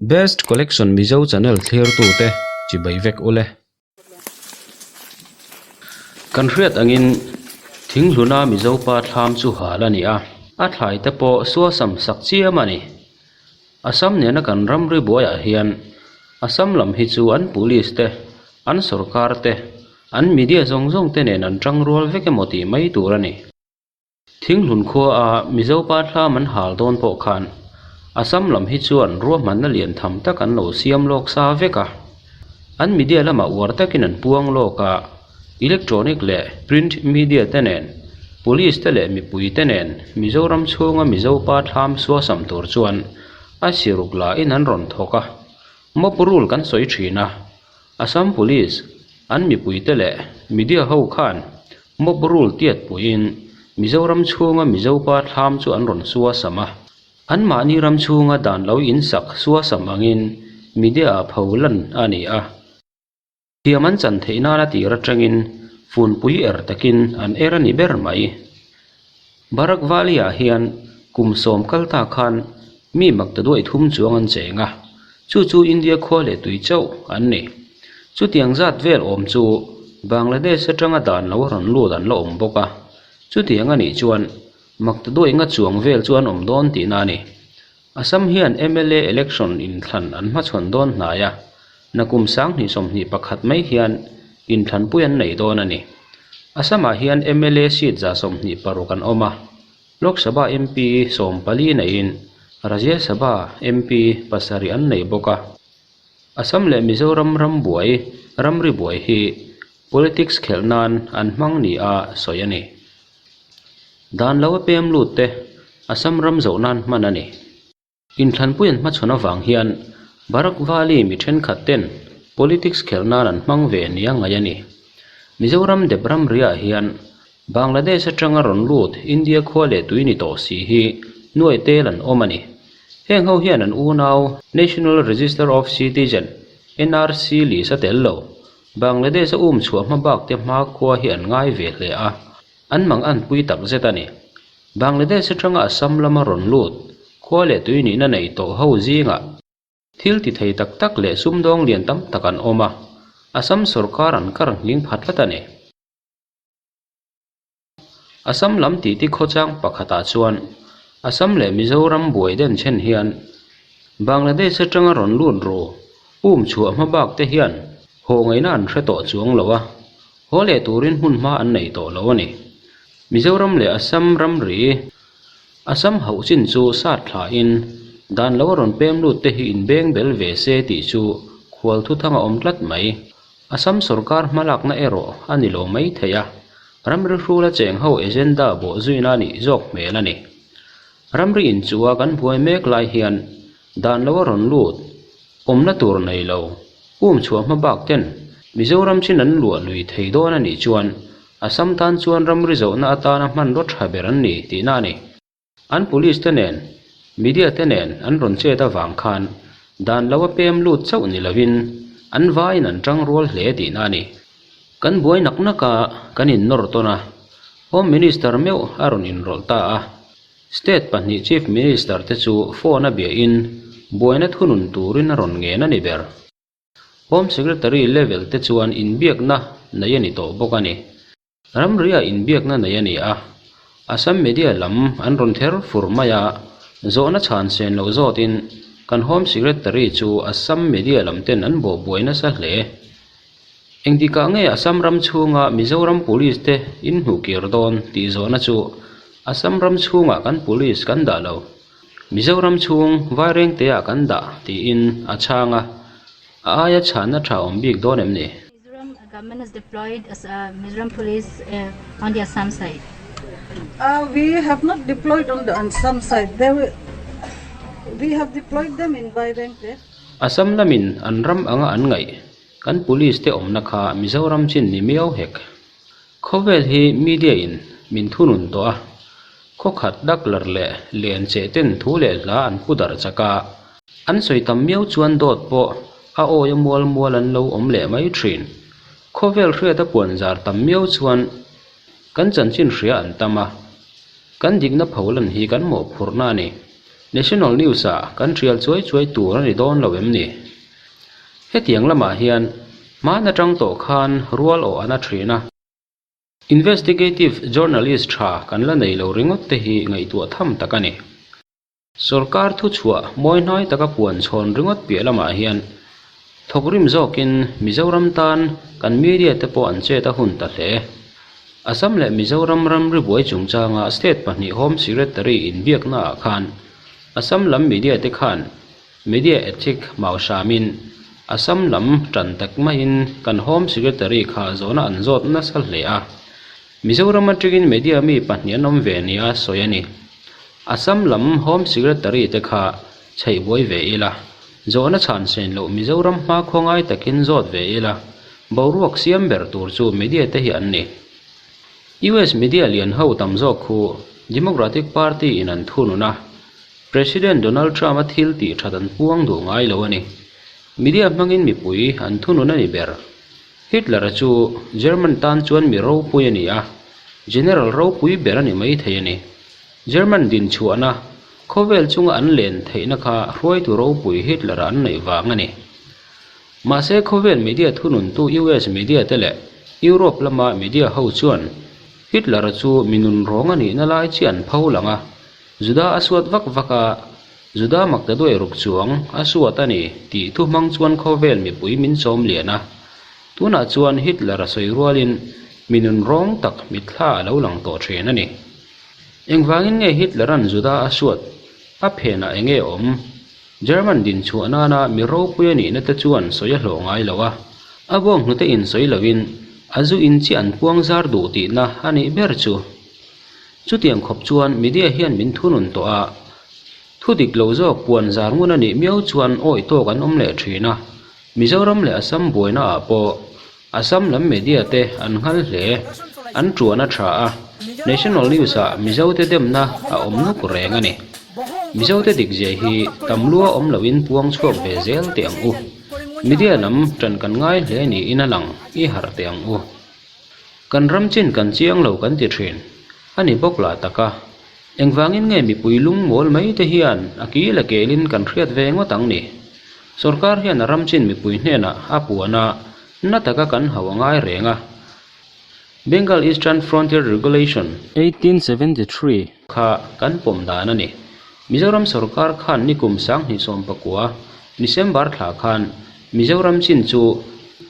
Best Collection Mizo channel thlirtute chibai vek ule. Kan hriat angin Thinghluna Mizo pa thlam chu hal a ni a, a thlai te pawh suasam sak chiam a ni. Assam nena kan ramri buaiah hian Assam lam hi chu an police te, an sorkar te, an media zawng zawng te nen an tangrual vek emaw tih mai tur a ni. Thinghlun khua a Mizo pa thlam an hal dawn pawh khan Assam lam hi chuan ruahmanna lian tham tak an lo siam lawk sa vek a. An media lamah uar takin an puang lawk a, electronic leh print media te nen, police te leh mipui te nen Mizoram chhunga Mizo pa thlam suasam tur chuan a siruk lahin an rawn thawk a. Mob rule kan sawi thin a, Assam Police, an mipuite leh media ho khan mob rule tiat puiin Mizoram chhunga Mizopa thlam chu an rawn suasam a. Anmahni ram chhunga dan lo insak suasam angin media ah pho lan a ni a. Thiam an chan theih nana tir atangin funpui er takin an er a ni ber mai. Barak Valley-ah hian kum sawm kal ta khan mi mak ta duai thum chuang an cheng a, chu chu India khua leh tui chauh an ni. Chutiang zat vel awm chu Bangladesh atanga dan lo rawn lut an la awm bawk a, chutiang a nih chuan mak ta duai nga chuang vel chu an awm dawn tihna a ni. Assam hian mla election inthlan an hmachhawn dawn hnai a, nakum sanghnih 21 mai hian inthlanpui an nei dawn a ni. Assam-ah hian mla seat 26 an awm a, Lok Sabha MP 14 neiin Rajya Sabha MP pasarih an nei bawk a. Assam leh Mizoram ram buai, ramri buai hi politics khelh nan an hmang ni a sawi a ni. Dan lo a pem lut te Assam ram zawh nan hman a ni. Inthlanpui an hmachhawn avang hian Barak Valley mi thenkhat ten politics khelh nan an hmang ve nia ngaih a ni. Mizoram dep ramriah hian Bangladesh atanga rawn lut India khua leh tui ni tawh si hi nuai tel an awm a ni. Heng ho hian an unau National Register of Citizen, NRC, list a tel lo. Bangladesh a um chhuah hma bak te hma khua hi an ngai ve hle a, an mang an pui tak zet a ni. Bangladesh atanga Assam lama rawn lut, khua leh tui nihna nei tawh ho zingah thil ti thei tak tak leh sumdawng lian tam tak an awm a, Assam sawrkar an kar nghing pha tlat a ni. Assam lam titi khawchang pakhatah chuan Assam leh Mizoram buai den chhen hian Bangladesh atanga rawn lut ru um chhuah hma bak te hian haw ngaihna an hre tawh chuang lo a, haw leh turin hmun hma an nei tawh lo a ni. Mizoram leh Assam ramri Assam hauh chin chu sat thlain dan lo a rawn pem lut te hi inbeng bel ve se tih chu khual thuthang a awm tlat mai. Assam sorkar hmalakna erawh a ni lo mai thei a, ramri hrula cheng ho agenda bawh zuina a nih zawk hmel a ni. Ramri inchua kan buai mek lai hian dan lo a rawn lut, awmna tur nei lo, um chhuah hma bak ten Mizoram chin an luah lui thei dawn a nih chuan Assam tan chuan ramri zawhna atana hmanraw tha ber an ni tihna a ni. An police te nen, media te nen an rawn chet avang khan dan lo a pem lut chauh ni lovin an vaiin an tang rual hle tihna a ni. Kan buai nak nak a, kan innawr tawn a, Home Minister meuh a rawn inrawlh ta a. State pahnih Chief Minister te chu phone a biahin buaina thunun turin a rawn ngen a ni ber. Home Secretary level te chuan inbiakna nei a ni tawh bawk a ni. Ramria inbiakna nei a ni a, Assam media lam an rawn ther fur mai a, zawhna chhan sen loh zawtin kan Home Secretary chu Assam media lam ten an bawhbuai nasa hle. Engtikah nge Assam ram chhunga Mizoram Police te in hmuhkir dawn tih zawhna chu Assam ram chhungah kan Police kan dah lo, Mizoram chhung Vairengteah kan dah tiin a chhang a, a aia chhanna tha awm bik dawn em ni? Mizoram government has deployed Mizoram police on the Assam side. We have not deployed on the Assam side. There we have deployed them in Vairengte. Assam lamin an ram anga an ngaih kan police te awmna kha Mizoram chin ni miau hek. Khawvel hi media in min thunun tawh a, khawkhat daklar leh len cheh ten thu leh hla an pu darh chak a, an sawi tam miau chuan dawt pawh a awi a mual mual an lo awm leh mai thin. Khawvel hriat a puan zar tam miau chuan kan chanchin hria an tam a, kan dikna pholan hi kan mawhphurhna a ni. National News ah kan ṭial chuai chuai tur a ni dawn lo em ni? Hetiang lamah hian hmaan aṭang tawh khan rual awh a na ṭhin a. Investigative journalist ṭha kan la nei lo ringawt te hi ngaihtuah tham tak a ni. Sorkar thuchhuah mawi hnai taka puan chhawn ringawt piah lamah hian thawkrim zawkin Mizoram tan kan media te pawh an chet a hun ta hle. Assam leh Mizoram ramri buai chungchanga state pahnih Home Secretary inbiaknaah khan Assam lam media te khan Media ethic mau hramin Assam lam tan tak maiin kan Home Secretary kha zawhna an zawt nasa hle a. Mizoram atangin media mi pahnih an awm ve nia sawi a ni. Assam lam Home Secretary te kha chheih buai ve ila, zawhna chhan sen loh Mizoram hmakhua ngai takin zawt ve ila, boruak siam ber tur chu media te hi an ni. US media lian ho tam zawk khu Democratic Party in an thunun a, President Donald Trump a thil tih that an puang duh ngai lo a ni. Media hmangin mipui an thunun a ni ber. Hitler-a chu German tan chuan mi ropui a ni a, General ropui ber a ni maithei a ni. German dinchhuahna, khawvel chunga an len theihna kha hruaitu ropui Hitler-a an neih vang a ni. Mahse khawvel media thununtu US media te leh Europe lama media ho chuan Hitler-a chu mi nunrawng a nihna lai chi an pho lang a, Juda a suat vak vak a, Juda maktaduai ruk chuang a suat a ni tih thu hmang chuan khawvel mipui min chawm lian a. Tunah chuan Hitler a sawi rualin mi nunrawng tak mitthla a lo lang tawh thin a ni. Engvangin nge Hitler-a'n Juda a suat? A phenah eng nge awm? German dinchhuah nana mi ropui a nihna te chuan sawi a hlawh ngai lo a. A bawng hnute in sawi loin a zu in chiah an puang zar duh tihna a nih ber chu. Chutiang khawp chuan media hian min thunun tawh a, thu dik lo zawk puan zar ngun a nih miau chuan awih tawk an awm leh thin a. Mizoram leh Assam buaina ah pawh Assam lam media te an nghal hle, an tuan a tha a, National News ah Mizo te demna a awm nuk reng a ni. Mizo te dik zia hi tam lua awm loin puang chhuak ve zel teh ang u. Media lam tan kan ngai hle niin a lang i harh teh ang u. Kan ram chin kan chiang lo kan ti thin. A ni bawk lah tak a. Engvangin nge mipui lungmawl mai te hian a ki la kelin kan hriat ve ngawt ang ni? Sorkar hian a ram chin mipui hnenah a puan a, na taka kan hau a ngai reng a. Bengal Eastern Frontier Regulation, 1873 kha kan pawm dan a ni. Mizoram sorkar khan nikum 2019 December thla khan Mizoram chin chu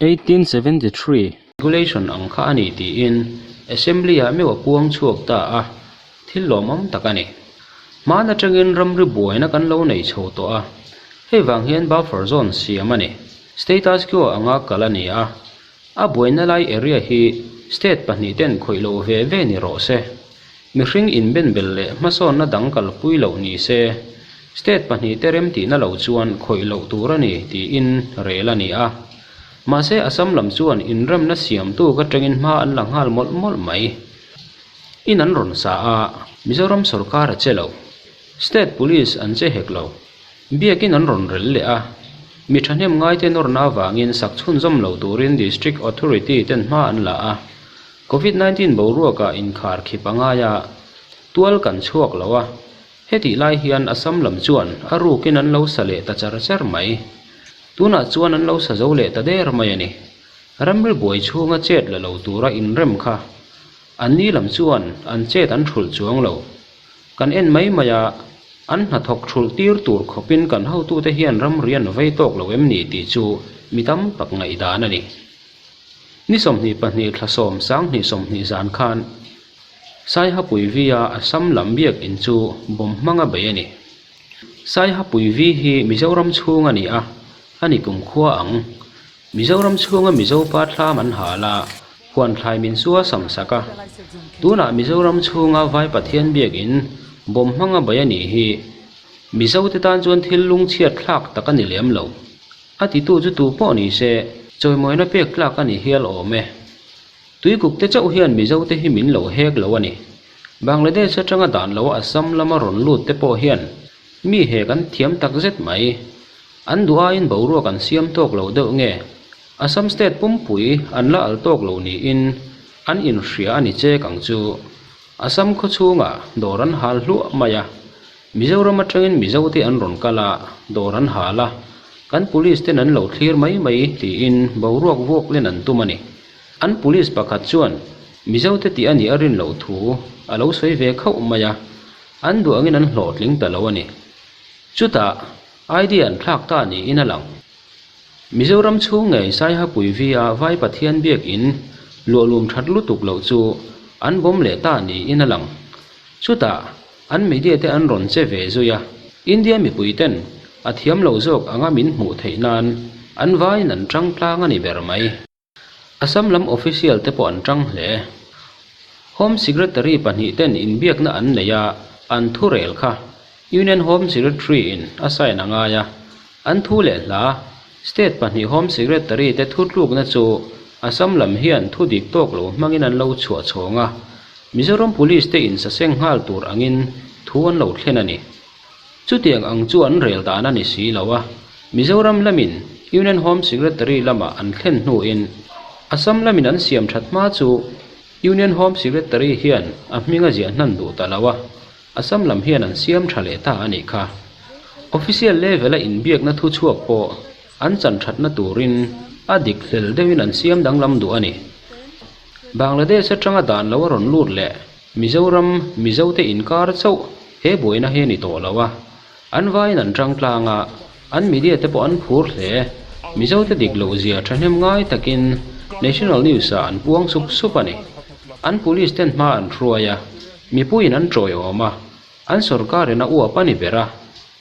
1873 Regulation ang kha a ni tiin Assembly-ah meuh a puang chhuak ta a, thil lawmawm tak a ni. Hmaan atangin ramri buaina kan lo nei chho tawh a, hei vang hian buffer zone siam a ni. Status quo anga kal a ni a, a buaina lai area hi state pahnih ten khawih lo ve ve ni rawh se. Mihring inbenbel leh hmasawnna dang kalpui loh ni se, state pahnih te remtihna lo chuan khawih loh tur a ni tiin rel a ni a. Mahse Assam lam chuan inremna siamtu ka tengin hma an la nghal mawlh mawlh mai. In an rawn sa a, Mizoram sorkar a che lo. State Police an che hek lo. Biakin an rawn rel leh a, mi thahnem ngaite nawrna avangin sak chhunzawm lo turin District Authority ten hma an la a. Covid 19 boruakah inkhar khip a ngai a, tual kan chhuak lo a, Hetih lai hian Assam lam chuan a rukin an lo sa leh ta char char mai. Tunah chuan an lo sa zo leh ta der mai a ni. Ramri buai chhunga chet la lo tura inrem kha anni lam chuan an chet an thulh chuang lo. Kan en mai mai a, an hnathawk thulh tir tur khawpin kan hotute hian ramri an vei tawk lo em ni tih chu mi tam tak ngaihdan a ni. Ni 22 thla sawm 2020 zan khan Saihapui V-a Assam lam biakinn chu bawm hmanga bei a ni. Saihapui V hi Mizoram chhung a ni a, a ni kumkhua ang. Mizoram chhunga Mizopa thlam an hal a, huan thlai min chu a sam sak a. Tunah Mizoram chhunga Vai Pathian biakinn bawm hmanga bei a nih hi Mizote tan chuan thil lungchhiat thlak tak a ni lem lo. A titu chu tu pawh ni se, chawimawina pek tlak a ni hial awm e. Tuikuk te chauh hian Mizo te hi min lo hek lo a ni. Bangladesh atanga dan lo Assam lama rawn lut te pawh hian mi hek an thiam tak zet mai. An duh aiin boruak an siam tawk lo deuh nge Assam state pumpui an la al tawk lo niin an inhria a ni chek ang chu. Assam khawchhungah dawr an hal hluah mai a. Mizoram atangin Mizote an rawn kal a, dawr an hal a, kan police ten an lo thlir mai mai tiin boruak vuak len an tum a ni. An police pakhat chuan Mizote tih a nih a rin loh thu a lo sawi ve khauh mai a, an duh angin an hlawhtling ta lo a ni. Chutah ID an thlak ta niin a lang. Mizoram chhung ngei Saihapui V-a Vai Pathian biakin luahlum that lutuk loh chu an bawm leh ta niin a lang. Chutah an media te an rawn che ve zui a, India mipui ten a thiam lo zawk anga min hmuh theih nan an vaiin an tang tlang a ni ber mai. Assam lam official te pawh an tang hle. Home Secretary pahnih ten inbiakna an nei a, an thu rel kha Union Home Secretary in a sign a ngai a. An thu leh hla, State pahnih Home Secretary te thu tlukna chu Assam lam hian thu dik tawk lo hmangin an lo chhuah chhawng a, Mizoram Police te insaseng nghal tur angin thu an lo thlen a ni. Chutiang ang chu an rel dan a ni si lo a, Mizoram lamin Union Home Secretary lama an thlen hnuin Assam lamin an siam that hma chu Union Home Secretary hian a hming a ziah hnan duh ta lo a, Assam lam hian an siam tha leh ta a nih kha. Official level a inbiakna thu chhuak pawh an chan thatna turin a dik hlel deuhin an siam danglam duh a ni. Bangladesh atanga dan lo a rawn lut leh Mizoram Mizote inkar chauh he buaina hi a ni tawh lo a, an vaiin an tang tlang a, an media te pawh an phur hle. Mizote dik loh zia thahnem ngai takin National News ah an puang sup sup a ni. An police ten hma an hruai a, mipuiin an tawiawm a, an sorkarin a uap a ni ber a,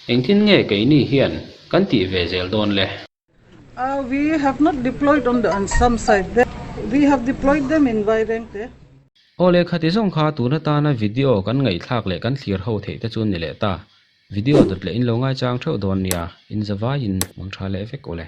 engtin nge keini hian kan tih ve zel dawn le? We have not deployed on the Assam side. We have deployed them in Vairengte. Aw leh khati zawng kha tun atana video kan ngaihthlak leh kan thlir ho theih te chu ni leh ta. Video dawt leh in lo ngaichang theuh dawn nia, in zavaiin mang tha leh vek ule.